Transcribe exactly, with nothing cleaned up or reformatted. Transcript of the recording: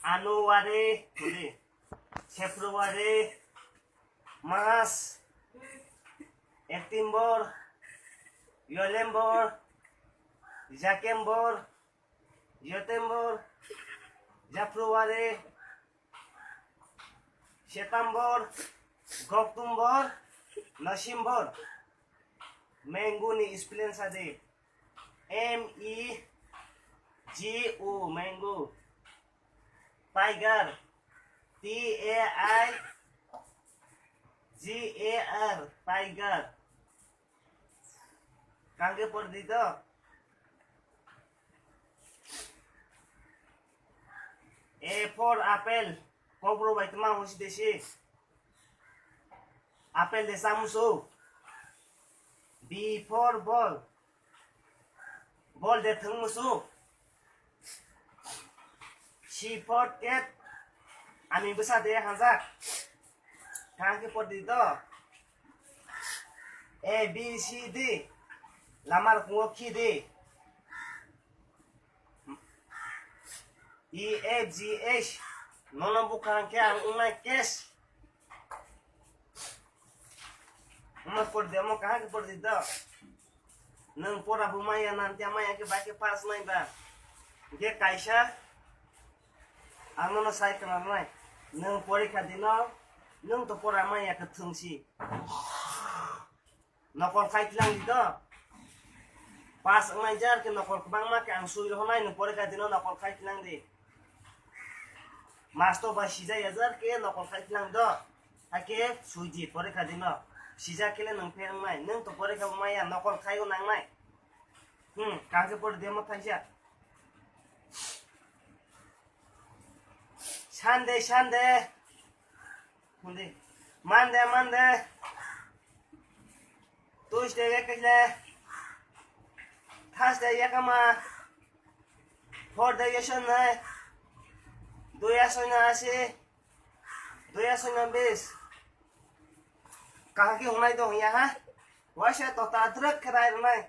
January, February, March, September, November, December, January, February, September, October, November. Mango ni spelling sa di. M E G O, mango. Tiger. T A I G A R, tiger. Kangke por di to. A for apple. Kokborok bai tma husi desi. Apple de samusu. B for ball. Ball de thwngmusu. C for cat. Ani bwsa de hanjak. Thang khe por di to. A B C D. Lama rok khi di. E F G H. Nono bwkhang khe ang wngnai case. Omo por di, omo kaham khe por di to. Nwng pora bo maya nan, tiya maya khe bai khe pass nai ba. Hingkhe kaisa ang nono sai khna nai. Nwng porikha dino, nwng to pora maya khe thwngsi. Nokol khai tlang di to. Pass wngnai jar khe nokol kwbangma khe ang sui rohonai, nwng porikha dino nokol khai tlang di. Masto bai sijak ya jar khe nokol khai tlang do. Hakhe sui di porikha dino. Sijak khe le nwng phe wngnai. Nwng to porikha bo maya, nokol khai o nangnai. Hmm, kangkhe pori demo thaisa. Sunday, Sunday. Hindi. Monday, Monday. Tuesday, Wednesday. Thursday, Yakama. Fourday, Yosonai. Dui asoi na asi. Dui asoi na bis. Kahaki hunai dong ya ha. Waisa tota drek kerai runai.